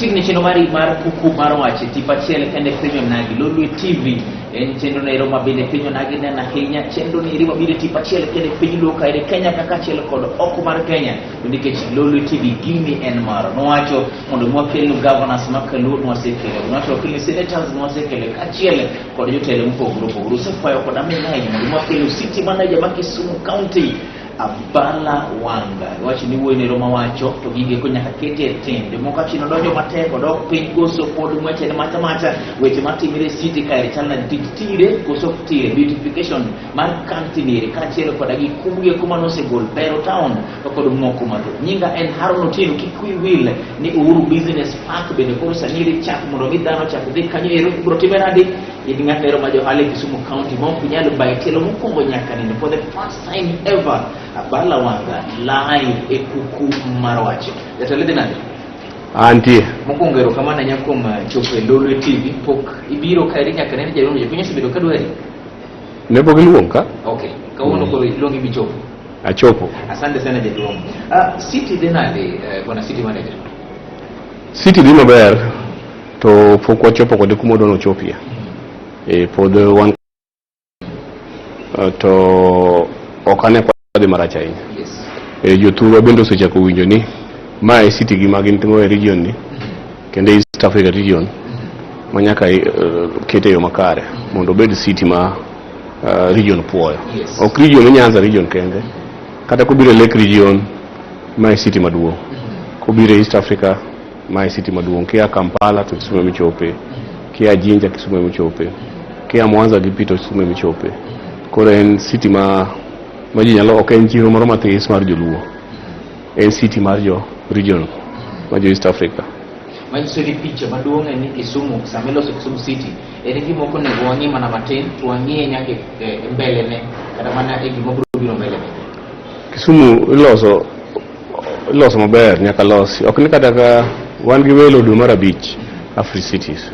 Machiegni chenro mari mar kuku mar wach e tipo achiel kende piny onagi Lolwe TV en chenro nero ma bende piny onagi neno ahinya chenro ni ma biro e tipo achiel kende piny luo kaere Kenya kaka achiel kod oko mar Kenya to nikech Lolwe TV gini en maro nowacho mondo mi wakelnu governors ma kaluo nwasekelo nowacho wakelnu senators nwasekelo kaachiel kod jotelo mopogore opogore usekwayo kod aming'a ahinya mondo mi wakelnu city manager ma Kisumu County Abala Wanga iwacho ni wuoyi nero mawacho to gigi eko nyaka keti e tim jomoko achino donjo matek odok piny koso pod ng'weche ne macha macha weche matimre e city kaeri chal nade tich tire koso ok tire beautification mar county ni eri kaachiel koda gi kum gi eko manosegol bero town to kod moko mathoth nyinga en Haron Otieno kik wiyi wil ni Uhuru Business Park bende koro sani eri chak mondo mi dhano chak dhi kanyo ero ibiro time nade in ng'at ero ma johala e Kisumu County ma ok nyal bayi tielo mokwongo nyaka nene for the first time ever Abala Wanga live e kuku mar wach. Jatelo idhi nade? Antie. Mokwongo erokamano ahinya kuom chopo e Lolwe TV. Pok ibiro kaeri nyaka nene jaduong' jopiny osebedo ka dwari. Ne pok iluong ka? Okay. Kawuono koro iluongi michopo. Achopo. Asante sana jaduong'. City dhi nade bwana city manager? City dhi maber to pok wachopo kode kuma wadwa nochopie. E, pod wan to ok ane kwa dhi marach ahinya. E, jothurwa bende osechako winjo ni ma e city gi ma gin go e region ni kendo e East Africa region ma nyaka ket e yo makare mondo obed city ma region puoyo. Ok region Nyanza region kende. Kata kobiro e Lake region ma e city maduong'. Kobiro e East Africa ma e city maduong'. Kia Kampala to Kisumu emichope. Kia Jinja Kisumu emichope. Kia Mwanza gi pi to Kisumu emichope. Koro en city ma ji nyalo ok en chiro moro mathis mar joluo. En city mar jo region mar jo East Africa. Manyiso ni picha maduong' en ni Kisumu sama iloso Kisumu City en gima ok onego wang'i mana matin to wang'iye nyaka e mbele ne kata mana e gima biro biro mbele ne. Kisumu iloso maber nyaka losi. Ok ni kata ka wan gi welo dwe mar abich Afri Cities.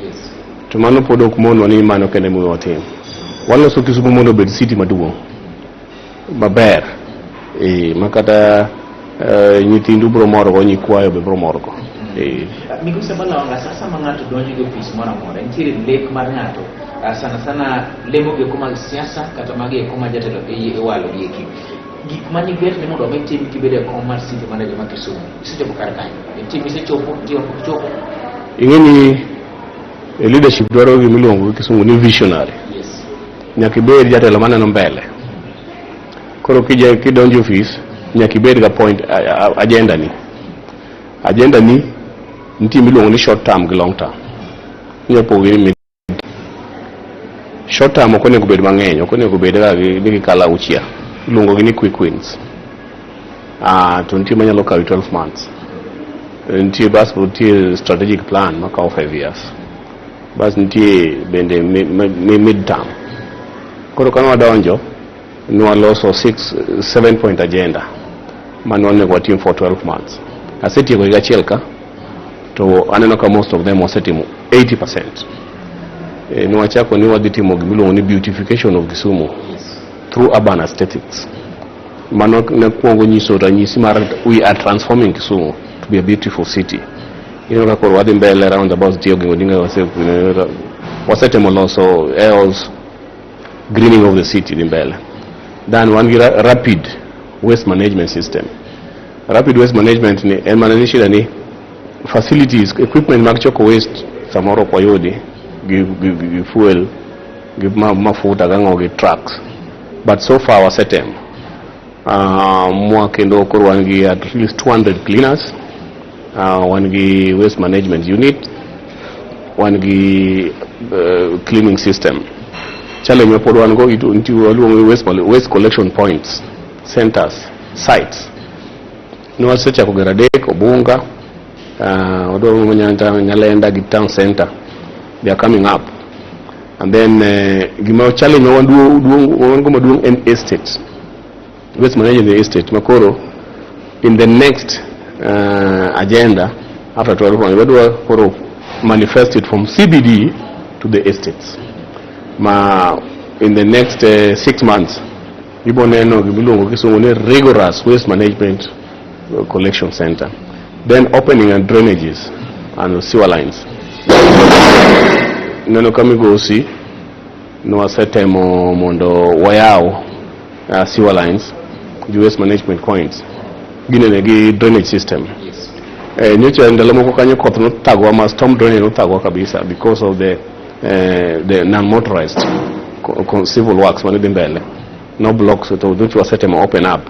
To mano pod ok monwa ni mano kende monego watim. Waloso Kisumu mondo obed city maduong' maber e, ma kata nyithindu biro morgo, nyikwayo be biro morgo. E. Migosi Abala Wanga, sasa ma ng'ato donjo e ofis moro amora, nitiere lek mar ng'ato, sana sana lemo gi eko mag siasa kata mag eko ma jatelo iwalo gi eki. Gik ma niget ni mondo mi tim kibedo e kom mar city manager ma Kisumu, isechopo kar kanyo? Nitie misechopo, nitie mapok ichopo? Ing'e ni e leadership dwaro gima iluongo gi kisungu ni visionary. Nyaka ibed jatelo maneno mbele. Koro kidonjo e ofis, nyaka ibed ga point agenda ni. Agenda ni nitie miluongo ni short term gi long term. Inyalo pogo gi ni mid. Short term ok onego bed mang'eny, ok onego bed ga ni gikalo auchiel. Iluongo gi ni quick wins. To nitie manyalo kawi 12 months. Nitie bas nitie strategic plan makawo 5 years. Bas nitie bende mid term. Koro kane wadonjo, nwaloso 6 7 point agenda mane onego watim for 12 months. Asetieko higa achiel ka to aneno ka most of them wasetimo 80%. E, nwachako ni wadhi timo gimiluongo ni beautification of Kisumu through urban aesthetics. Mano ne kuongo nyiso ranyisi mar we are transforming Kisumu to be a beautiful city. Ineno ka koro wadhi mbele round about nitie Oginga Odinga wasetemo loso else greening of the city dhi mbele. Then wan gi rapid waste management system. Rapid waste management ni en mana ni shida ni facilities equipment mag choko waste samoro ok wayudi gi fuel gi mafuta gang'o gi trucks but so far wasetemo mwa kendo koro wan gi at least 200 cleaners, wan gi waste management unit, wan gi cleaning system. Challenge ma pod wan go nitie waluongo ni waste collection points, centers, sites. Ne wasechako gero adek Obunga, wadwaro Nyalenda gi town center. They are coming up. And then gima challenge ma wan go maduong' en estate waste management estate makoro in the next agenda after 12 months wadwa koro manifest it from CBD to the estates ma in the next 6 months ibo neno gimiluongo kisungu ni rigorous waste management collection center. Then opening and drainages. and sewer lines. Neno ka migosi nwasetemo mondo wayaw sewer lines gi waste management points ginene gi drainage system. Nyocha ndalo moko kanyo koth nothagwa ma storm drainage nothagwa kabisa because of the non-motorized civil works mane dhi mbele no blocks, to nyocha wasetemo open up.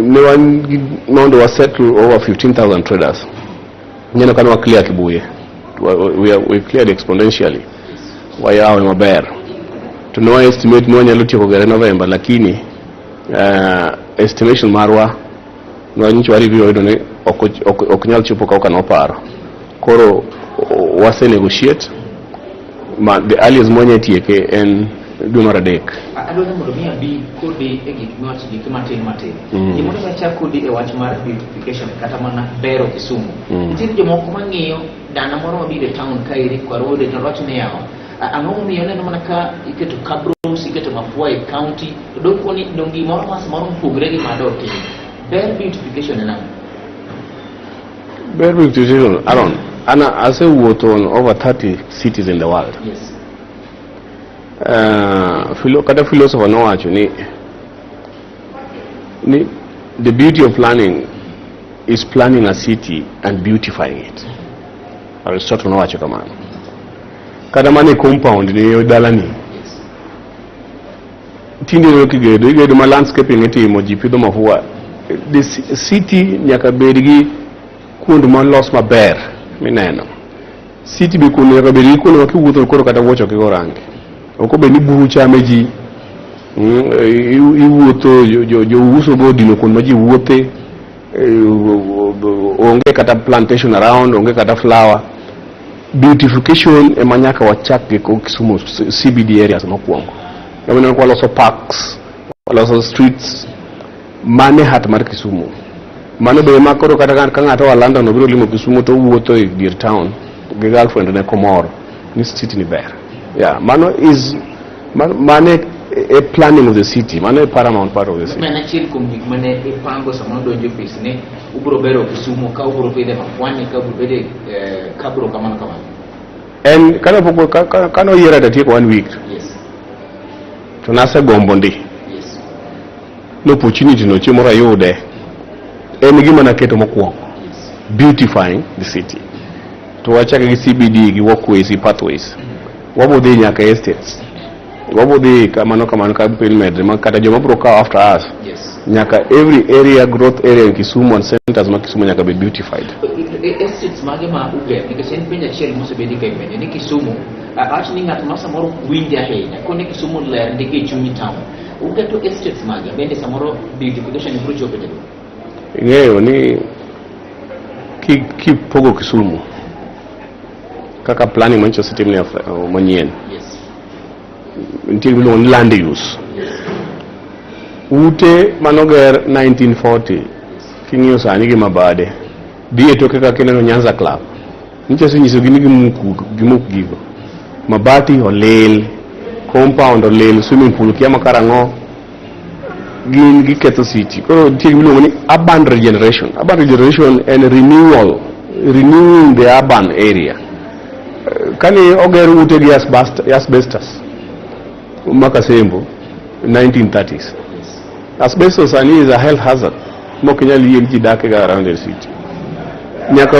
Ne wan mondo wasettle over 15,000 traders. Neno ka wa clear Kibuye, we cleared exponentially, wayawe maber, to ne wa estimate ni wanyalo tieko gere November, lakini estimation marwa nwanyicho wa review wayudo ni ok nyal chopo kaka noparo. Koro wase negotiate ma the earliest mwanya tieke en dwe mar adek. Adwa ni mondo mi abi kodi e gik miwacho gik matin matin. Gimoro machak kodi e wach mar beautification kata mana bero Kisumu. Nitiere jomoko mang'iyo dana moro mabiro e town kaeri kwarode to wacho ni yawa. Ang'o momiyo neno mana ka iketo cabros, iketo mafua e county, to dong koni dong gimoro ma samoro mopogre gi mado tim. Ber beautification en ang'o? Ber beautification, Aaron, ana asewuotho on over 30 cities in the world. Kata philosopher nowacho ni the beauty of planning is planning a city and beautifying it. Aristotle nowacho kamano. Kata mana e compound ni dalani tinde ineno kigedo, igedo ma landscaping itimo, ji pidho mafua. The city nyaka bed gi kuond molos maber mineno. City be kuond nyaka bed gi kuonde ma kiwuotho koro kata wuoch ok igo rangi, ok obed ni buru chame ji. Iwuotho jouso go odino kuond ma ji wuothe, onge kata plantation around, onge kata flower. Beautification ema nyaka wachak gi Kisumu CBD areas mokwongo. Ema ka waloso parks, waloso streets, mane heart mar Kisumu. Mano be ema koro kata ka ng'ato oa London obiro limo Kisumu to owuotho e dier town gi girlfriend ne komor ni city ni ber. Yeah, mano is mane e planning of the city, mano e paramount part of the city. Ma en achiel kuom gik mane ipango sama udonjo e ofis ni ubiro bero Kisumu ka ubiro pidhe mafwani ka ubiro bede kabro kamano kamano. En kane pok kane oyiera tatieko one week to nasegombo ndi ni opportunity no chieng' moro ayude. En gima naketo mokwongo, beautifying the city. To wachake gi CBD gi walkways gi pathways, wabo dhi nyaka estates, wabo dhi kamano kamano ka piny medre ma kata joma biro kawo after us nyaka every area, growth area in Kisumu and centers ma Kisumu nyaka bed beautified. Estates mage ma uger? Nikech en penjo achiel mosebedi ka ipenjo ni Kisumu awach ni ng'at ma samoro winje ahinya koni Kisumu ler ndike e chuny town, ugeto estates mage bende samoro beautification biro chopo e? Ing'eyo ni kipogo Kisumu kaka planning manyiso osetim ne manyien, nitie gima iluongo ni land use. Ute manoger 1940 king'iyo sani gi mabade dhi e toke kaka ineno Nyanza Club nyicha osenyisogi ni gimuk gigo, mabati olil, compound olil, swimming pool kia ma karang'o gin giketho city. Koro nitie gima iluongo ni urban regeneration. Urban regeneration en renewal, renewing the urban area. Kane oger ute gi asbestos Makasembo 1930s, asbestos sani is a health hazard mok inyal yie ni ji dak ga around the city. Nyaka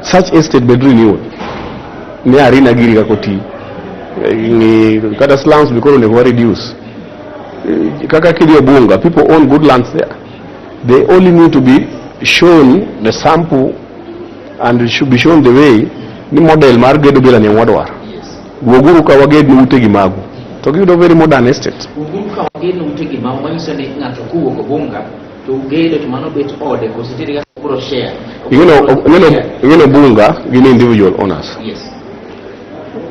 such estate bed renewed ne arina giri kaka oti. Ng'i kata slums be koro onego wa reduce. Kaka kidhi Obunga, people own good lands there. They only need to be shown the sample and should be shown the way ni model mar gedo bila ni wadwaro. Wuoguru ka waged ni utegi magu to giyudo very modern estate. Uguru ka wageno utegi ma manyiso ni ng'ato kowuok Obunga to ugedo to mano bet ode koso nitiere kaka ubiro share? Ing'eno Bunga gin individual owners.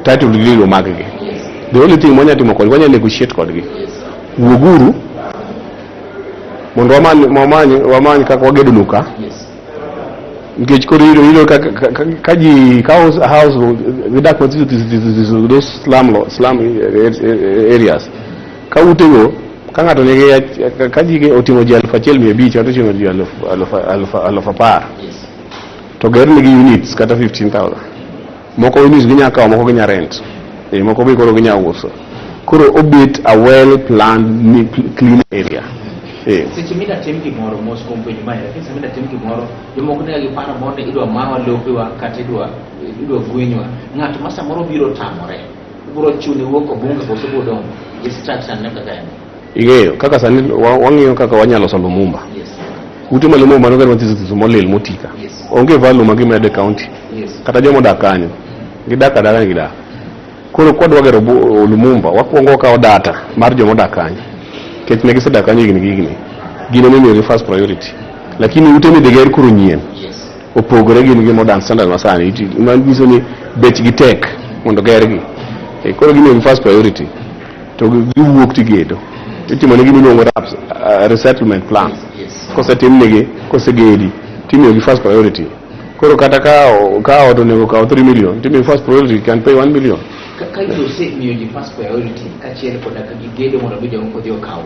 Title deed mag gi. The only thing mwanya timo kodgi, wanya negotiate kodgi. Wuoguru mondo wamany kaka wagedo nu ka. Nikech koro iyudo ka ji kawo house gidak mathiso thiso, those slum areas ka utego ka ng'ato nigi ka ji oting'o ji 1500 kata oting'o ji 10,000. To ger nigi units kata 15,000. Moko units ginya kawo, moko ginya rent. E, moko be koro ginya uso. Koro obet a well planned, clean area. E. Seche mida tim gimoro mos kuom penjo mae, lakini sama ida tim gimoro, jomoko ne gi paro moro ni idwa mawa lopewa kata idwa gwenywa. Ng'at ma samoro biro tamore, biro chune wuok obunge koso biro dong' gi structure ne kaka en. Ing'eyo kaka sani wang'iyo kaka wanyalo loso Lumumba. Ute ma Lumumba noger mathiso thiso molil motika. Onge value ma gimedo e county. Kata joma odak kanyo, gidak adaka ni gidak. Koro kwadwa gero Lumumba, wakwongo wakawo data mar joma odak kanyo. Nikech ne gisedak kanyo higni gi higni. Gin ema imiyogi first priority. Lakini ute midhi ger koro nyien opogore gin gi modern standard masani. Manyiso ni bechgi tek mondo gergi. E, koro gimiyogi first priority. To giwuok tigedo. Itimo negi gimiluongo RAPS, resettlement plan. Kosetimnegi, kosegedi, timiyogi first priority. Koro kata ka ot onego kaw 3 million, timiyo first priority can pay 1 million. Ka osemiyo ji first priority kaachiel koda ka gigedo mondo mi jomoko odhi okaw.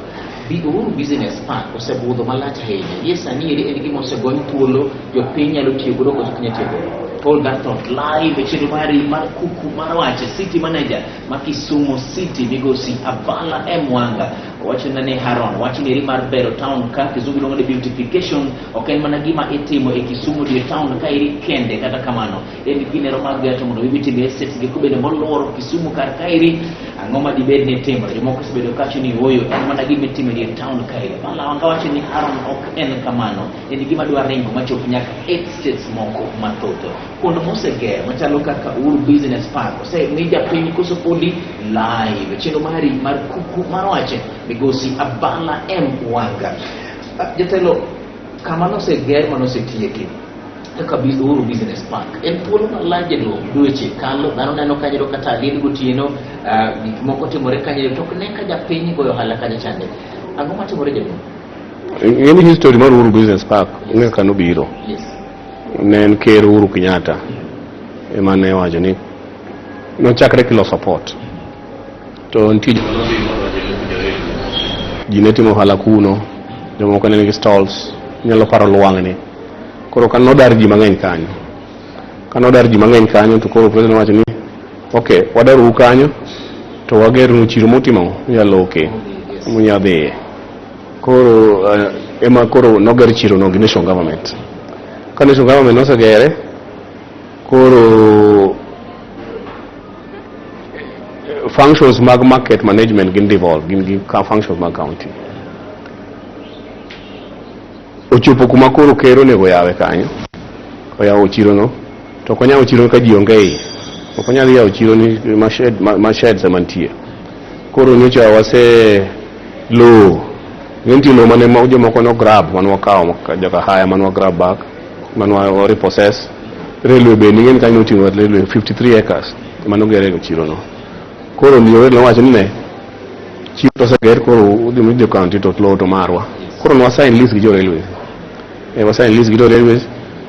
Uhuru Business Park osebudho malach ahinya. Gie sani eri en gima osegony thuolo, jopiny nyalo tiyo godo koso ok nyal tiyo godo. Paul Gathot live e chenro mari mar kuku mar wach, City Manager ma Kisumu City migosi Abala M Wanga wachona ni Haron wach ni eri mar bero town ka kizungu iluongo ni beautification ok en mana gima itimo e Kisumu die town ka eri kende. Kata kamano en ginero mag geto mondo mi itime estates gi bende moluoro Kisumu kar kaeri. Ang'o ma dibed ni timore? Jomoko osebedo kawacho ni ooyo, en mana gima itimo e dier town kaeri. Abala Wanga wacho ni Haron, ok en kamano, en gima dwa ringo machop nyaka estates moko mathoth. Kuond moseger machalo kaka Uhuru Business Park osemi japiny koso podi? Live chenro mari mar kuku mar wach, migosi Abala M Wanga. Ah, jatelo, kama noseger manosetieki kaka Uhuru Business Park en thuolo malach, jaduong'. Dweche kalo, dhano neno kanyo kata aliend gotieno, gik moko timore kanyo to ok ne ka japiny goyo ohala kanyo chande. Ang'o matimore, jaduong'? Ing'e ni history mar Uhuru Business Park, ing'e kaka nobiro. Ne en ker Uhuru Kenyatta ema ne wacho ni nochakre kiloso port. To nitie joma nodhi ji ne timo ohala kuno, jomoko ne nigi stalls, inyalo paro lwang'ni. Koro ka nodar ji mang'eny kanyo, ka nodar ji mang'eny kanyo to koro president nowacho ni okay, wadarou kanyo to wagernu chiro motimo munyalo oke munya dhiye. Koro ema koro noger chiro no gi national government. Ka national government nosegere, koro functions mag market management gin devolve, gin gi functions mag county. Ochopo kuma koro ker onego yawe kanyo, oyawo chiro no, to ok onyal chiro ka ji onge iye. Ok onyal yawo chiro ni ma shed, ma sheds ema nitie. Koro nyocha wase lowo, nitie lowo mane jomoko no grab mane wakawo joka haya mane wa grab back mane wa repossess. Railway bende ing'e ni kanyo oting'o railway 53 acres mane oger e chiro no. Koro jo railway nowacho ni ne chiro to oseger, koro udhi mi jo county to lowo to marwa. Koro ne wasign lease gi jo railways. E, wasign lease gi jo railways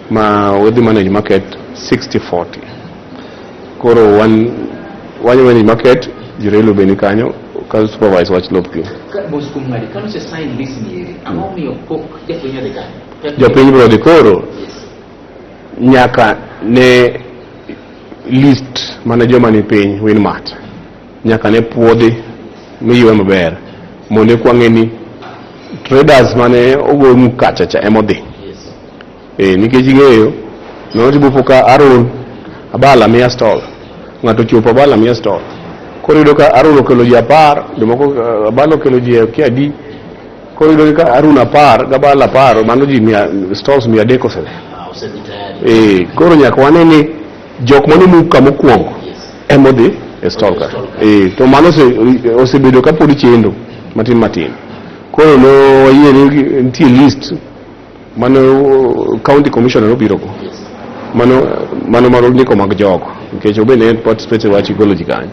ma wadhi manage market 60-40. Koro wan wanyo manage market, jo railway be ni kanyo ka supervise wach lopgi. Ka mos kuom ng'adi kane ose sign lease ni eri, ang'o momiyo pok japiny odhi kanyo? Jopiny biro dhi koro nyaka ne list mane joma ni piny Winmart nyaka ne puodhi miywe maber mondo eka wang'e ni traders mane ogo kacha cha emodhi. E, nikech ing'eyo nono tibopo ka Aaron Abala miya stall, ng'ato ochopo Abala miya stall, koro iyudo ka Aaron okelo ji 10, jomoko Abala okelo ji kia adi. Koro iyudo ka Aaron 10 gabala 10, mano ji mia, stalls 300 osedhi. Ah, osedhi tayari. E, koro nyaka wane ni jok mane ka mokwongo emodhi e stall ka. E, to mano osebedo ka pod chendo matin matin. Koro no wayie ni nitie list mane county commissioner nobiro go. Mano mar ndiko mag jogo nikech obe ne participate e wach golo ji kanyo.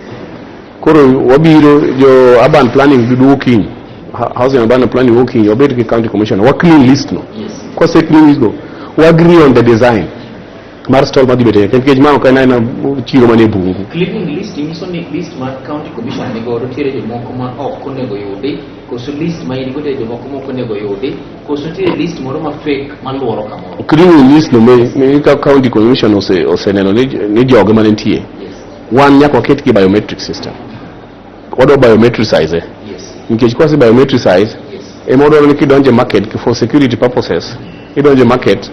Koro wabiro jo urban planning duogo kiny, housing and urban planning duogo kiny, wabed gi county commissioner wa clean list no. Kose clean list no, wa agree on the design. Mar stall madhi bet e nikech ma ok en aena chiro manie bungu. Cleaning list nyiso ni list mar county commission ni godo nitiere jomoko ma ok onego yudi, koso list ma in go nitiere jomoko ma ok onego yudi, koso nitiere list moro ma fake maluoro kamoro. Cleaning list no me ka county commission oseneno ni joge mane nitie. Wan nyaka waket gi biometric system. Wadwa biometricize. Nikech kwase biometricize ema wadwaro ni kidonjo e market for security purposes, idonjo e market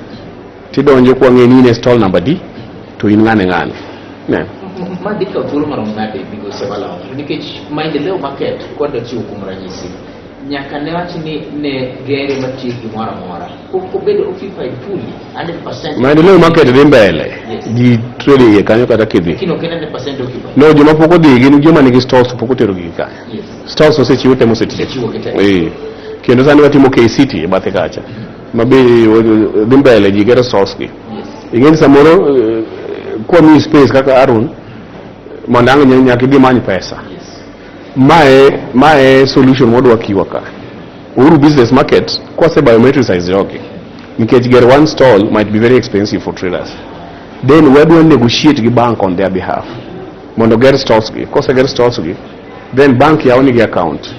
tidonjo kwang'e ni in e stall number D to in ng'ane ng'ane. Ne. Ma dhi kawo thuolo marom nade, migosi Abala wacho? Nikech maendeleo market kwadwa chiwo kuom ranyisi nyaka ne wach ni ne gere matiek gimoro amora pok obedo occupied fully 100%. Maendeleo market dhi mbele. Ji trade iye kanyo kata kidhi. Lakini ok en 100% occupied. No, joma pok odhi gin joma nigi stalls to pok otero gigi kanyo. Stalls osechiw te mosetiek. Osechiwo gi te. Eh. Kendo sani watimo KCT e bathe kacha. Ma be dhi mbele, ji gero stalls gi. Ing'e ni samoro kwamiyi space kaka Aaron mondo ang' nyaka idhi many pesa. Mae solution mwadwa kiwa ka. Uhuru Business Market kwase biometricize jogi nikech get one stall might be very expensive for traders. Then wadwa negotiate gi bank on their behalf mondo ger stalls gi. Koseger stalls gi, then bank yawo nigi account.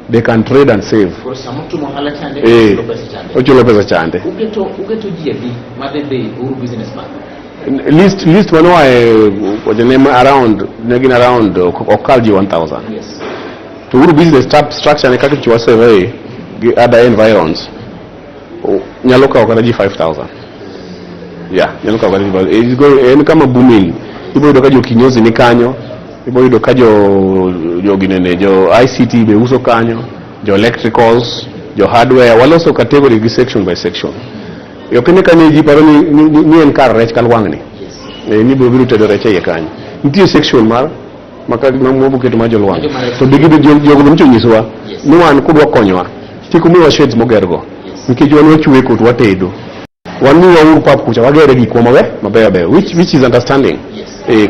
They can trade and save. Koro sama otimo ohala chande, ochulo pesa chande. Ochulo pesa chande. Uketo ji adi madhi dhi Uhuru Business Market? List manoa e wacho ne around ne gin around ok kal ji 1000. To Uhuru Business structure ne kaka chiwa survey gi other environs nyalo kawo kata ji 5000. Yeah, nyalo kawo kata ji 5000. En kama booming. Ibo yudo ka jo kinyozi ni kanyo, ibo yudo ka jo ginene jo ICT be uso kanyo, jo electricals, jo hardware, waloso category gi section by section. Ok ni kanyo ji paro ni en kar rech kalwang'ni. Ni biro biro tedo rech e iye kanyo. Nitie section mar maka moketo mar jolwang'. To be jogo nyocha onyisowa ni wan kudwa konyowa kik umiwa sheds mogergo. Nikech wan wachweko to watedo. Wan miwa uru pap kucha wagere gikwa mabeyo beyo which is understanding.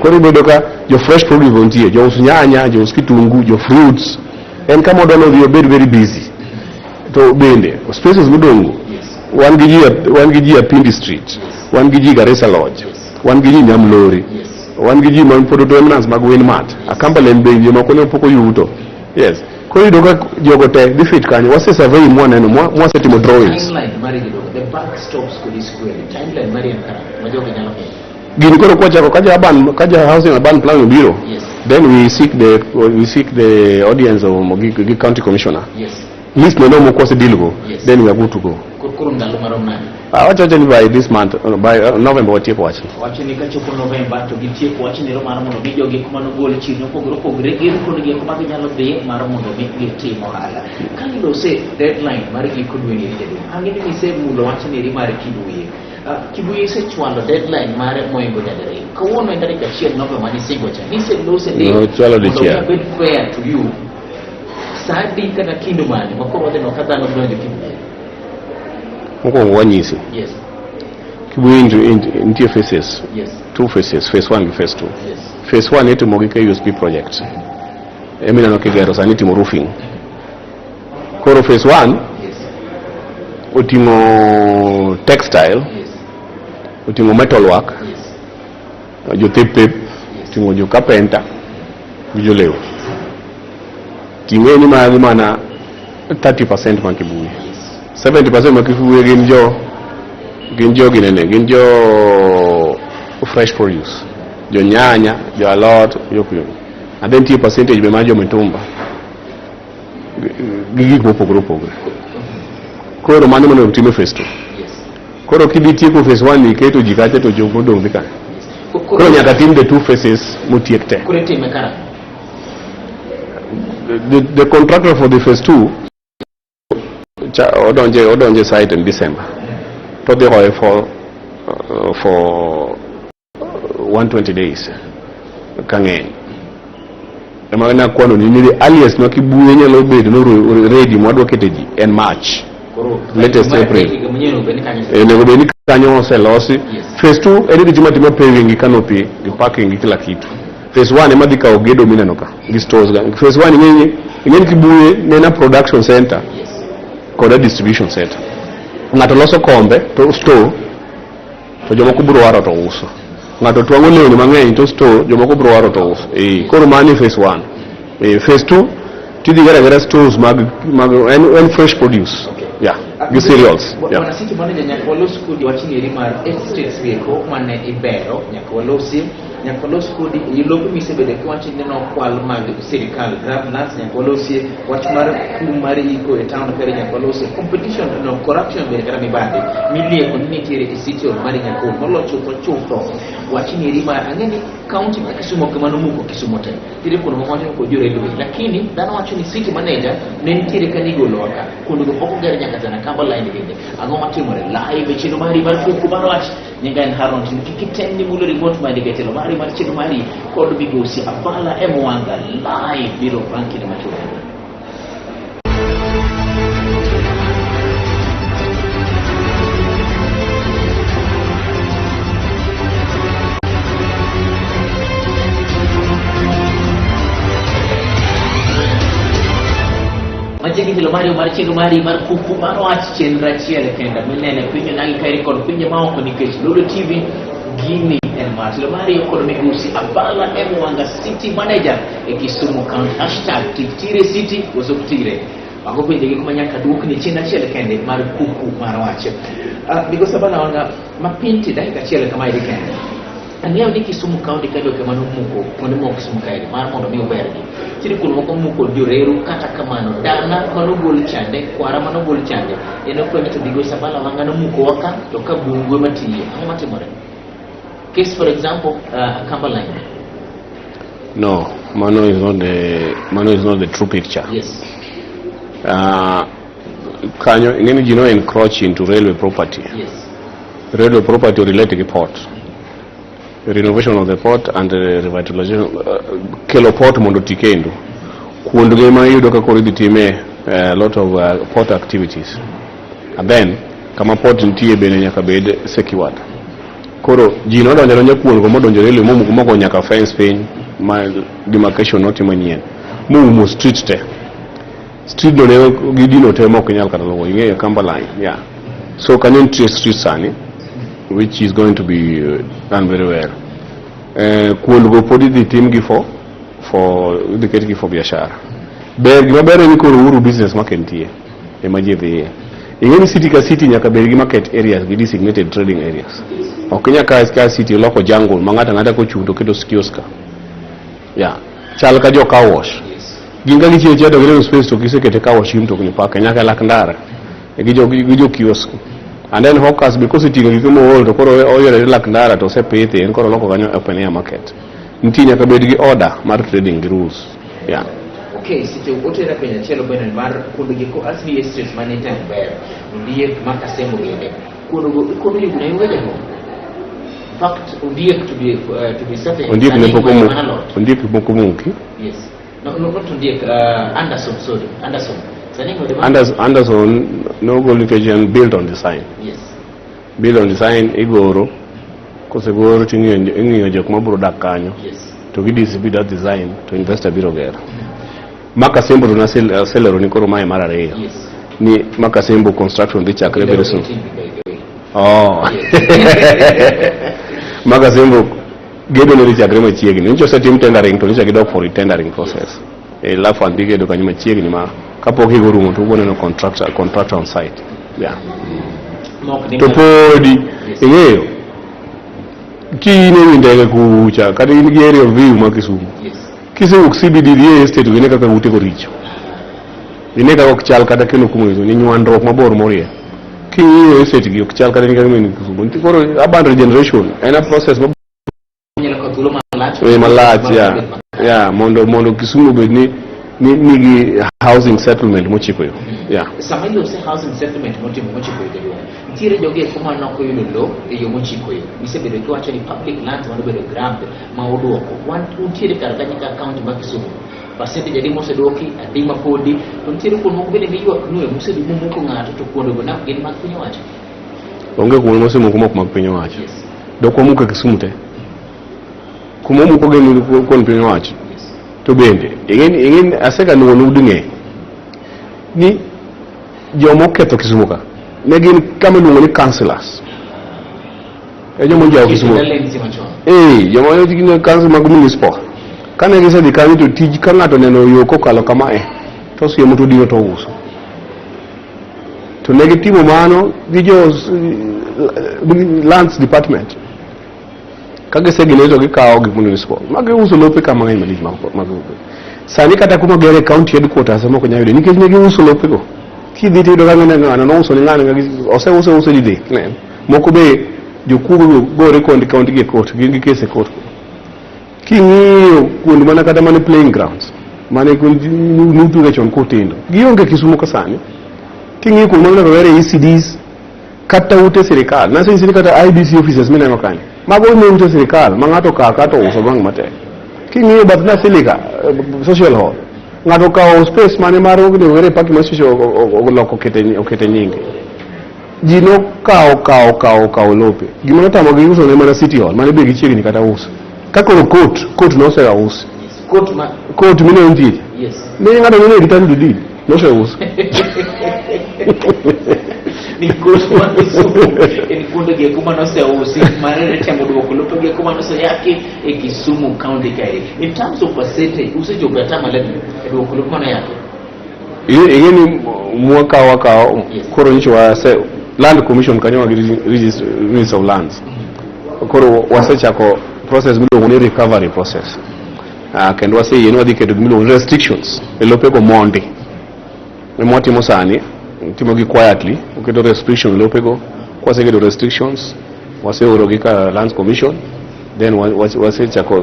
Koro ibedo ka jo fresh produce nitie, jo us nyanya, jo us kitungu, jo fruits. En kama odwa ni odhi obed very busy. To bende spaces modong' wan gi ji Apindi Street, wan gi ji Garissa Lodge, wan gi ji Nyamlori, wan gi ji man pod remnants mag Winmart, Akamba Lane be jomoko ne pok oyuto. Yes. Koro iyudo ka jogo te dhi fit kanyo, wase survey mwaneno, mwasetimo drawings. Timeline mari gidogo, the buck stops kod square. Timeline mari en karang'o ma jogi nyalo ng'eyo? Gini koro kwachako ka ja housing and urban planning obiro, then we seek the audience of gi county commissioner. List no no kwase deal go, then we are good to go. Koro ndalo marom nade? Awacho ni by this month, by November watieko wachni. Wacho ni kachopo November to gitieko wachni mar mondo mi jogi kuma nogol chirni mopogore opogore gin kuondegi eko ma ginyalo dhi mar mondo mi gitim ohala. Ka gilose deadline mar giko dwe ni jaduong', ang'e ni isemulo wachni eri mar Kibuye. Kibuye isechwalo deadline mare moingo nyadiriyo. Kawuono en tarik 1 November mane isingo cha. Niselose ni Nochwalo mondo dichiel. mi abed fair to you. Sa adi kata kinde mane ma koro wadhi neno ka dhano donjo Kibuye? Mokwongo wanyisi. Kibuye nitie phases. Two phases, phase 1 gi phase 2. Phase 1 itimo gi KUSP project. Ema ineno kigero sani itimo roofing. Koro phase 1 oting'o textile, oting'o metal work, jothep pep, oting'o jo carpenter gi jolewni. Ting'e ni magi mana 30% mag Kibuye. 70% mag Kibuye gin jo ginene, gin jo fresh produce, jo nyanya, jo alot, jo and then nitie percentage be mar jo mitumba gi gik mopogore opogore. Koro mano monego tim e phase 2. Koro kidhi tieko phase 1 iketo ji kacha to jok modong' dhi kanye? Koro nyaka tim the two phases motiek te. Koro itime karang'o? The contractor for the phase 2 cha, odonje site in December. To dhi hoye for 120 days kang'eny. Ema nakwano ni the earliest ma Kibuye nyalo bedo no ready mwadwa kete ji en March. Koro Latest mar April. higa manyien onego bed ni kanyo Onego bed ni kanyo oselosi. Phase 2 en idhi timo atima paving gi canopy gi parking gi kila kitu. Phase 1 ema dhi kawo gedo mineno ka gi stores ga. Phase 1 ing'eni Kibuye ne en a production center kod a distribution center. Ng'ato loso kombe to store to jomoko biro waro to uso. Ng'ato twang'o lewni mang'eny to store, jomoko bro waro to uso. Koro mano e phase 1. Phase 2 tidhi gero agera stores mag en fresh produce. Yeah, gi cereals. Yeah. Bwana City Manager, nyaka walos kodi wach ng'eri mar estates gieko mane ibero, nyaka walosi, nyaka walos kodi e lope misebedo kiwacho ni nokwal mag sirikal grab lands, nyaka walosie wach mar kum mar iko e town kare, nyaka walosie competition no corruption bende kata mibadhi milieko ni nitiere e city hall mar Nyakul molo chutho chutho wach ng'eri mar ang'e ni county ma Kisumu ok ema nomuko Kisumu te, nitiere kuonde moko wacho ni kod jo railway, lakini dhano wacho ni city manager ne nitiere ka nigolo ka kuondego pok oger nyaka tena Kamba line bende ang'o matimore live e chenro mari mar kuku mar wach. Nyinga en Haron Tino, kik item ni mulo remote mari ka telo mari mar chenro mari kod migosi Abala M Wanga live biro bang' kinde machuok. Machiegni telo mari mar chenro mari mar kuku mar wach, chenro achiel kenda minene piny onagi kaeri kod pinje maoko nikech Lolo TV gini en mar telo mari kod migosi Abala M Wanga, City Manager e Kisumu County. Hashtag tich tire city koso ok tire. Mago penjo gi kuma nyaka duokni chien achiel kende mar kuku mar wach. Migosi Abala Wanga, mapinti dakika achiel kama eri kende. Ang'eyo ni Kisumu County kendo kema nomuko kuonde moko Kisumu kaeri mar mondo mi obergi. Nitiere kuonde moko muko joreru, kata kamano dana manogol chande, kwara manogol chande en okwenyo to migosi Abala Wanga nomuko waka to ka bungu ema tiye. Ang'o matimore? Case for example, Akamba line. No, mano is not the true picture. Kanyo ing'eni ji no encroach into railway property. Railway property relate gi port. Renovation of the port and the revitalization, kelo port mondo oti kendo. Kuondgi ma iyudo ka koro idhi time lot of port activities. And then kama port nitie bende nyaka bed secured. Koro ji nodonjo adonja kuondgo modonjo railway momuko mogo nyaka fence piny ma demarcation notim manyien. Moumo street te. Street no ne gidino te mok inyal kata luwo. Ing'eyo Kamba line, yeah. So kanyo nitie street sani which is going to be done very well. Kuondgo pod idhi timgi for idhi ketgi for biashara. Ber gima ber en ni koro Uhuru Business Market nitie ema ji dhiye. Ing'e ni city ka city nyaka bed gi market areas gi designated trading areas. Ok inyal ka city loko jungle ma ng'ato ang'ata kochung' to keto kiosk ka. Yeah. Chal ka jo car wash. Gin ka gichiwo chiwo to gineno space to gisekete car wash gi mtokni park nyaka e lak ndara. Gi jo kiosk. And then hawkers be koseting'o gike mool to koro oyore lak ndara to osepidhi en koro oloko kanyo open air market. Nitie nyaka bed gi order mar trading gi rules. Yeah. Okay, seche otera penjo achiel bende mar kuonde gi ko asli estates mane tem ber. Ondiek ma Kasembo bende. Kuondego ikono yugo ne onge jago. In fact, Ondiek to be certain. Ondiek ne sani pok mana omuki. lot. Ondiek pok omuki. Yes. No, not Ondiek, Anderson, sorry. Anderson. Sani ng'ode ma- Anderson nogol nikech en built on design. Built on design igoro. Kosegoro to ing'iyo jok mabiro dak kanyo. To gi distribute that design to investor biro gero. Makasembo to naselero ni koro mae mar ariyo. Ni Makasembo construction dhi chakre very soon. TV, by the way. Oh. Makasembo gedo ne dhi chakre machiegni. Nyocha osetim tendering to nyocha gidok for retendering process. E alafu an dhi gedo kanyo machiegni ma kapok higa orumo to ubo neno contractor on site. Yeah. Mok ni To podi ing'eyo ki in e wi ndege kucha kata in gi aerial view ma Kisumu. Kisewuok CBD dhi e estate to ine kaka utego richo. Ine kaka ok chal kata kendo kuma ni nywandruok mabor morie. King'iyo estate gi ok chal kata ni kaka in Kisumu. Nitie koro urban regeneration en a process ma Inyalo kawo thuolo malach. Malach ya mondo Kisumu obed ni nigi housing settlement mochiko yo. Yeah. Sama ilose housing settlement motimo mochiko yo jaduong', nitiere jogo eko ma nok oyudo lo e yo mochiko yo. Isebedo kiwacho ni public lands manobedo grabbed ma oduoko. Wan untiere kar kanyo ka county ma Kisumu. Percentage adi moseduoki, adi ma podi, to nitiere kuonde moko bende miywak nue mosedhi momuko ng'ato to kuondego ne ok gin mag piny owacho. Onge kuonde mosemuko mok mag piny owacho. Dok wamuko e Kisumu te. Kuma omuko gin kuond piny owacho. To bende, ing'eni asega nuo udi ng'eny ni joma oketho Kisumu ka ne gin kama iluongo ni councillors. E joma ojawo Kisumu. Eh, joma gin council mag municipal. Kane gisedhi kanyo to tij ka ng'ato neno yo kokalo kamae to osiemo to dino to ouso. To ne gitimo mano gi jo lands department. Ka gisegine to gikawo gik municipal. Ma giuso lope ka mang'eny malich mag sani kata kuma gere county headquarters ema ok nyal yude nikech ne giuso lopego. Kidhi tiyudo ka ng'ano nouso ne ng'ano oseuse use didek. Neno. Moko be jokuogo gore kod county gi e court, gin gi case e court. King'iyo kuond mana kata mana playing grounds mane nutuge chon kutindo, gionge Kisumu ka sani. King'iyo kuond mana kaka ECDs kata ute sirikal, nasenyisi ni kata IBC offices mineno kanyo, mago ne ute sirikal ma ng'ato okawo kato ouso bang' matek. King'iyo bath Nasilika social hall, ng'ato okawo space mane mar onego gere parking mar social oloko okete nyinge. Ji nokawo kawo kawo kawo lope. Gima notamogi uso ne mana City Hall, mane be gichiegni kata uso. Ka koro court nosega usi. Court ma Court mineno nitie. Ne ng'ato nene gi title deed, noseus. Ni court ma Kisumu en kuonde gi eko manoseusi mane temo duoko lope gi eko manoseyaki e Kisumu County kae. In terms of percentage, usechopo e atamalo adi e duoko lope manoyaki? Ing'e ni mwakawo wakawo koro nyocha wase land commission kanyo wagi register of lands. Koro wasechako process miluongo ni recovery process. Kendo waseyie ni wadhi keto gimiluongo ni restrictions e lopego mondi. Ema watimo sani, timo gi quietly, waketo restriction e lopego. Kwaseketo restrictions, waseorogi ka lands commission, then wasechako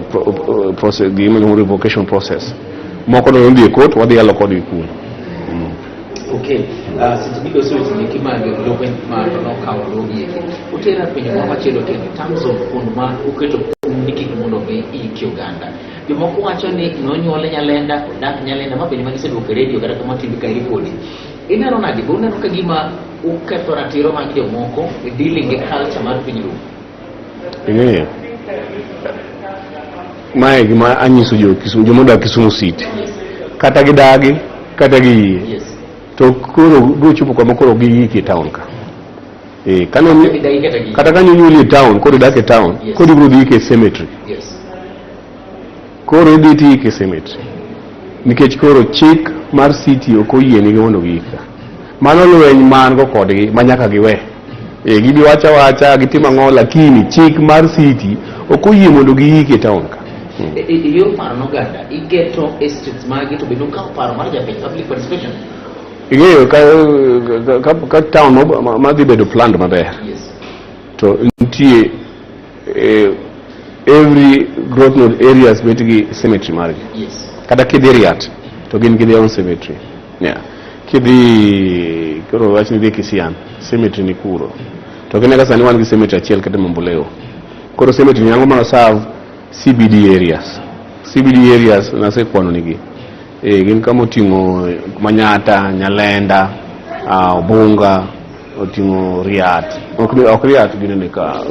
process gima iluongo ni revocation process. Moko to nodhi e court, wadhi yalo kodgi kuno. Okay, seche miloso weche eki mag lope ma nokawo logi eki, utera penjo moro machielo kendo in terms of kuond ma uketo kum ni kik mondo mi iki oganda. Jomoko wacho ni nonyuole Nyalenda, odak Nyalenda, ma penjo ma giseduoko e redio kata kama TV kaeri kodi. Ineno nade, be uneno ka gima uketho ratiro mag jomoko e dealing gi culture mar piny Luo? Ing'eyo, mae gima anyiso jo Kisumu, joma odak Kisumu City. Kata gidagi, kata giyie. To koro gochopo kama koro giyiki e town ka. Eh, kane Gidagi kata giyie. Kata ka nyuoli e town, koro idak e town, koro ibiro dhi yike e cemetery. Koro idhi tiyike e cemetery. Nikech koro chik mar city ok oyienigi mondo giyik ka. Mano lweny ma an go kodgi ma nyaka giwe. Eh, gibi wacha wacha, gitimo ang'o, lakini chik mar city ok oyie mondo giyiki e town ka. E yor paro noganda, iketo estates magi to bende ukawo paro mar japiny, public participation. Ing'eyo ka town madhi bedo planned maber to nitie every growth node areas bet gi cemetery margi. Kata kidhi Riat to gin gi their own cemetery. Yeah. Kidhi koro wach ni dhi Kisian, cemetery ni kuro. To kineno sani wan gi cemetery achiel kata Mamboleo. Koro cemetery ni ang'o mana serve CBD areas. CBD areas nasekwano nigi. Eh, gin kama oting'o Manyata, Nyalenda, Obunga, oting'o Riat. Ok Riat ginene ka.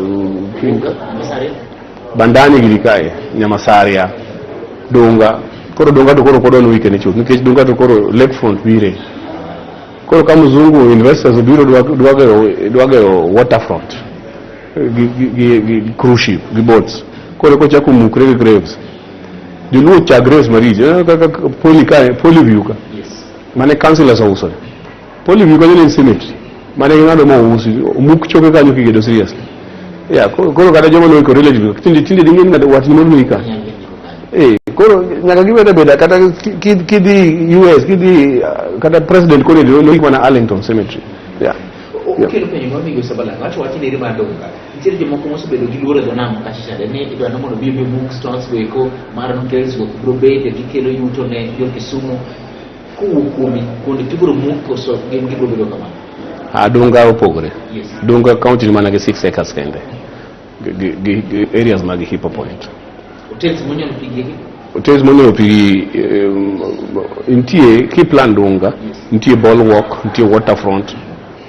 Bandani gini kae, Nyamasaria, Dunga. Koro Dunga to koro pod wan wike ne chuth nikech Dunga to koro lakefront bire. Koro ka mzungu investors obiro dwa gero waterfront gi cruise ship gi boats. Koro kochako mukre gi graves. Joluo cha graves maricho. Ineno kaka Poli kae, Poli View ka. Mane councillors ouso. Poli View kanyo ne en cemetery. Mane ging'ado ma ousi. Omuk choke kanyo kigedo seriously. Yeah, koro kata joma noiko relative tinde ding'e ni ng'ato watni moro noika. Eh, koro nyaka gibed abeda kata kidhi US, kidhi kata president koro noik mana Arlington Cemetery. Yeah. Okelo penjo mar migosi Sabalang, wacho wach ni mar Dunga. Nitiere jomoko mosebedo gi luoro e dho nam kacha chande ni idwa ni mondo obi obi omuk stalls go eko mar hotels go biro bede gikelo yuto ne jo Kisumu kowuok kuomi kuonde tibiro muk koso gin gibiro bedo kamano. Ah, Dunga opogore. Dunga county ni mana gi 6 acres kende. Gi areas mag Hippo Point. Hotels monyono pi gi Hotels monyono pi nitie kiplan Dunga, nitie Boardwalk, nitie waterfront,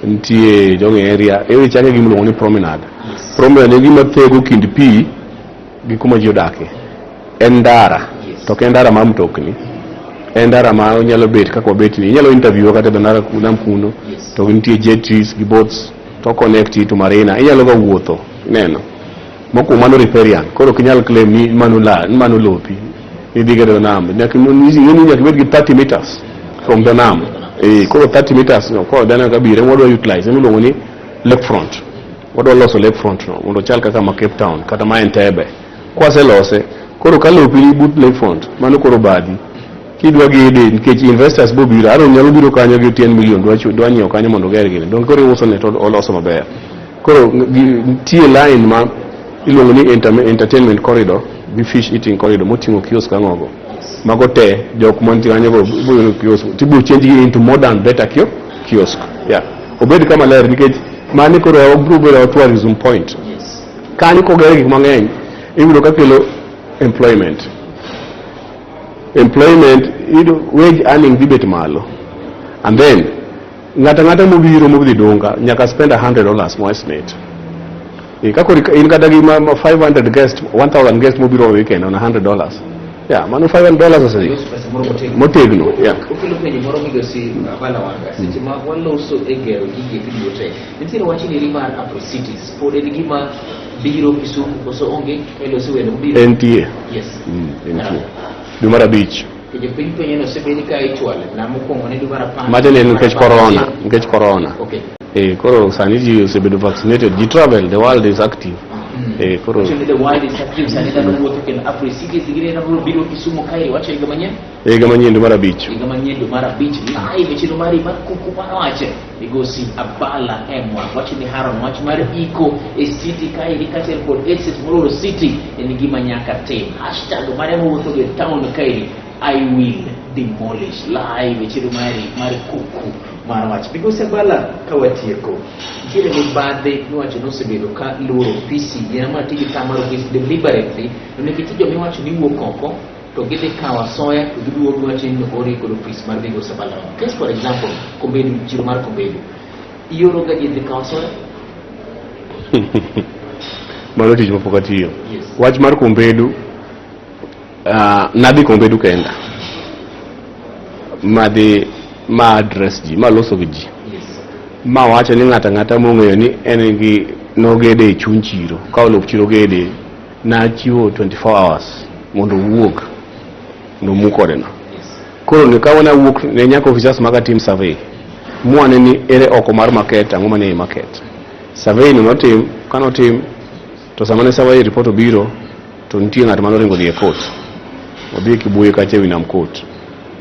nitie Jong area, area chake gima iluongo ni promenade. Promenade en gima thego kind pi gi kuma ji odakie. En ndara, to ok en ndara mar mtokni. En ndara ma onyalo bet kaka wabet ni. Inyalo interview kata e dho ndara nam kuno. To nitie jetties gi boats to connect to marina. Inyalo ga wuotho, ineno. Mokwongo mano riparian, koro ok inyal claim ni mano la, ni mano lopi. Idhi gedo nam, nyaka ing'e ni nyaka ibed gi 30 meters from the nam. Eh, koro 30 meters no, koro dhano ka biro, wadwa utilize, ema iluongo ni lakefront. Wadwa loso lakefront no mondo ochal kaka ma Cape Town kata ma Entebbe. Kwaselose, koro ka lopi ni but lakefront, mano koro badhi. Kidwa gede nikech investors bo biro, Aaron nyalo biro kanyo gi 10 million dwa nyiewo kanyo mondo oger gini. Donge koro iuso ne to oloso maber. Koro nitie line ma iluongo ni entertainment corridor gi fish eating corridor moting'o kiosk ang'ogo. Mago te jok mantie kanyo go ibiro yudo kiosk tibiro change gi into modern better kiosk. Yeah. Obed kama ler nikech mani koro obiro bedo our tourism point. Kanyo koger gik mang'eny iyudo ka kelo employment. Employment iyudo wage earning dhi bet malo. And then ng'ato ang'ata mobiro modhi Dunga nyaka spend $100 mo estimate. E, ka koro in kata gi ma 500 guest, 1000 guest mobiro weekend on $100. Yeah, mano $500 osedhi. Loso pesa moro motegno. Motegno, yeah. Okelo penjo moro migosi Abala Wanga seche ma waloso e gero gigi eki duto te nitiere wach ni mar Afro Cities pod en gima biro Kisumu koso onge ka iloso welo mobiro? Entie. Yes. Entie. Dwe mar abich. To jopiny penjo ni osebedi ka ichwale na mokwongo ne dwe mar 10. Macha ne en nikech mar apar corona, gachiel. nikech corona. Eh, koro sani ji osebedo vaccinated, ji travel, the world is active. Eh, koro Wacho ni the world is active, sani dhano wuotho kendo Afro Cities gini biro biro Kisumu kae wacho higa manyien. Higa manyien dwe mar abich. Higa manyien dwe mar abich live e chenro mari mar Kuku mar Wach migosi Abala Emwa wacho ni Haron wach mar iko e city kaeri kaachiel kod exit moloro city en gima nyaka tim hashtag mare mowuotho go e town kaeri, "I will demolish," live e chenro mari mar Kuku mar Wach. Migosi Abala, ka watieko, nitiere mibadhi miwacho ni osebedo ka luoro ofisi gin ma tiji tam mar ofisi deliberately to nikech joma iwacho ni wuok oko to gidhi kawo asoya to giduogo giwacho ni ori kod ofis mar migosi Abala. Case for example, Kombedu, chiro mar Kombedu, ioro ga ji dhi kawo asoya? Mano tich mapok atiyo. Yes. Wach mar Kombedu, nadhi Kombedu kenda. Madhi ma address ji, ma loso gi ji. Ma wacho ni ng'ato ang'ata mong'eyo ni en gi nogede e chuny chiro, ka olop chiro gede, nachiwo 24 hours mondo owuog, mondo omuk ode no. Koro ne ka nawuok ne nyaka officers maga tim survey. Mwane ni ere oko mar market, ang'o manie ei market. Survey no notim, kanotim, to sama ne survey report obiro, to nitie ng'at manoringo dhi e court. Odhi e Kibuye kacha e wi nam court.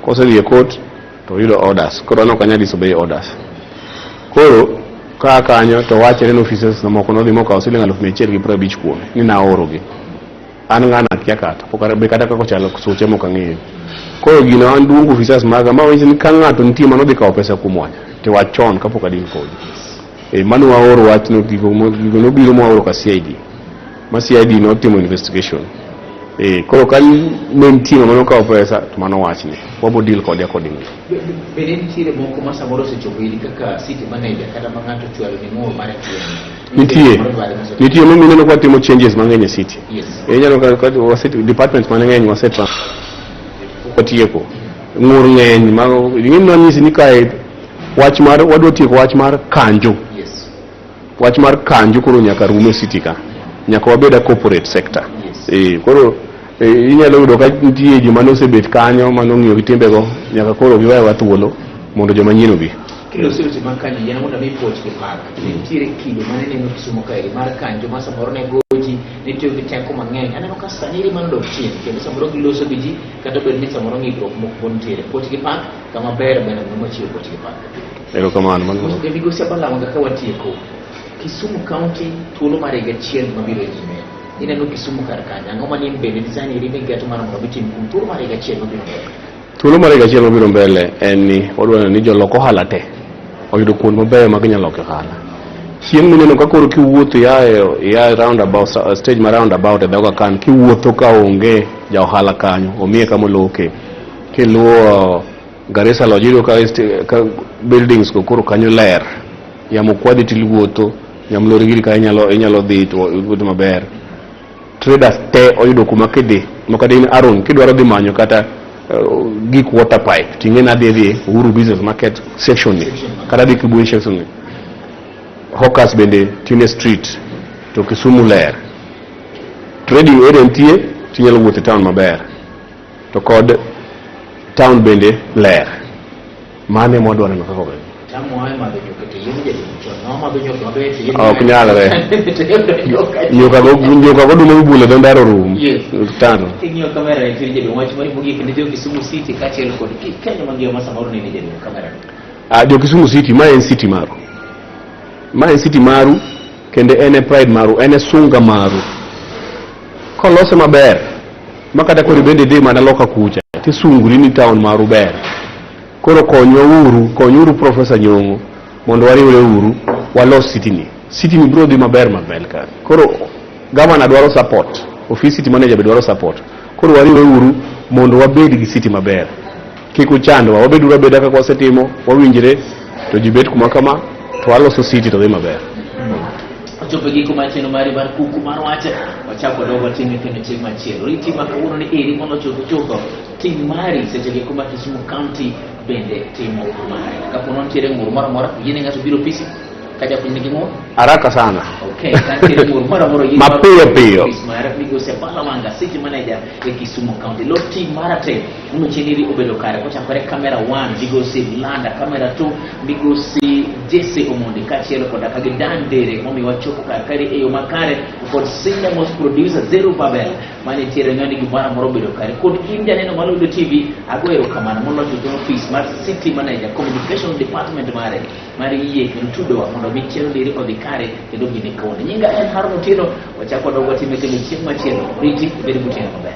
Kosedhi e court, to oyudo orders. Koro an ok anyal disobey orders. Koro ka kanyo to wachre ni officers moko nodhi mokawo siling 150,000 kuome ni naorogi. An ng'ano akia kata, pok be kata kaka ochalo suche mok ang'eyo. Koro gino an duongo officers maga ma wanyisi ni ka ng'ato nitie manodhi kawo pesa kuom wach, to wach chon kapok adil kodi. E, mano waoro wachno gigo nobiro mwaoro ka CID. Ma CID notimo investigation. E, koro ka ne nitie ng'ama nokawo pesa to mano wachne. Wabo deal kode accordingly. Bende nitiere moko ma samoro osechopo iri kaka city manager kata ma ng'ato ochwalo ni ng'ur mar MTN? Nitie. Nitie momiyo ineno ka watimo changes mang'eny e city. Inyalo ka wase departments mang'eny wase watieko. Ng'ur ng'eny ma ing'e ni wanyisi ni kae wach mar wadwa tieko wach mar kanjo. Wach mar kanjo koro nyaka rum e city ka. Nyaka wabed a corporate sector. Eh, koro inyalo yudo ka nitie joma nosebet kanyo manong'iyo gi timbego nyaka koro giwewa thuolo mondo joma nyien obi. Kiloso weche mag kanjo yien mondo mi puoch gi pak. Nitiere kido mane neno Kisumu kaeri mar kanjo ma samoro ne goji, ne tiyo gi teko mang'eny. Aneno ka sani eri mano dok chien kendo samoro giloso gi ji kata obedo ni samoro ng'ikruok moko pod nitiere. Puoch gi pak kama ber bende ng'ama chiwo puoch gi pak. Erokamano. Mano. Migosi Abala kaka watieko. Kisumu County thuolo mar higa achiel mabiro e nyime. Ineno Kisumu kar kanyo. Ang'o manie mbele design eri migeto mar mondo mi tim kuom thuolo mar higa achiel mabiro mbele? Thuolo mar higa achiel mabiro mbele en ni wadwa neno ni jolok ohala te oyudo kuond mabeyo ma ginyalo loke ohala. Chieng' mineno ka koro kiwuotho ia e roundabout, stage ma roundabout e dho Aga Khan kiwuotho ka onge ja ohala kanyo, omiye kama oloke. Kiluwo Garissa Lodge iyudo ka buildings go koro kanyo ler. Yamo kwadhi tiwuotho, nyamlori giri ka inyalo dhi to iwuotho maber. Traders te oyudo kuma kidhi ma kata in Aaron kidwaro dhi manyo kata gik water pipe ting'e ni adhi dhi Uhuru Business Market section ni kata adhi Kibuye section ni. Hawkers bende tine street to Kisumu ler. Trading area nitie tinyalo wuotho e town maber. To kod town bende ler. Mano ema wadwa neno kaka obedo. Tamo ae madho nyuka to yien jaduong' chon. Nomadho nyuka maber to yien. Ok nyalre. To yudo nyuka. Nyuka go oduma mibulo e dho ndara orum. Yes. Tano. King'iyo kamera ni tiri jaduong' wach mari mogik ne jo Kisumu City kaachiel kod Kenya mangima ma samoro nene jaduong' kamera ni. Ah, jo Kisumu City, ma en city maru. Ma en city maru kendo en e pride maru, en e sunga maru. Kolose maber, ma kata koro bende idhi mana loka kucha, tisungri ni town maru ber. Koro konywa uru, konyuru Professor Nyong'o mondo wariwre uru walos city ni. City ni biro dhi maber maber ka. Koro governor dwaro support, office city manager be dwaro support. Koro wariwre uru mondo wabed gi city maber. Kik uchandwa, wabeduru abeda kaka wasetimo, wawinjre to ji bet kuma kama to waloso city to dhi maber. Ochopo e giko mar chenro mari mar kuku mar wach wachako wadogo watime kendo chieng' machielo. Riti ma kawuono ni eri mondo chopo chutho ting' mari seche gi kuma Kisumu County bende timo mare. Kapo nitiere ng'ur moro amora yiene ng'ato biro ofisi ka japuonj nigi ng'ur. Haraka sana. Okay, ka nitiere ng'ur moro amora yie Mapiyo piyo. Ofis mar migosi Abala Wanga City Manager e Kisumu County. Lo team mara te mondo chenro obedo kare kochakore kamera 1 migosi Landa, kamera 2 migosi Jesse Omondi kaachiel koda ka gi Dan Dere momiyo wachopo kar kare e yo makare kod senior most producer Zerubbabel manitiere ng'ani gimoro amora obedo kare kod in janeno mar Lolwe TV ago erokamano moloyo to ofis mar City Manager Communication Department mare mar yie kendo tudowa mondo mi chenro diri odhi kare kendo obi ne kawuono. Nyinga en Harun Otieno, wachako wadogo watime kendo chieng' machielo. Riti ibed gotieno maber.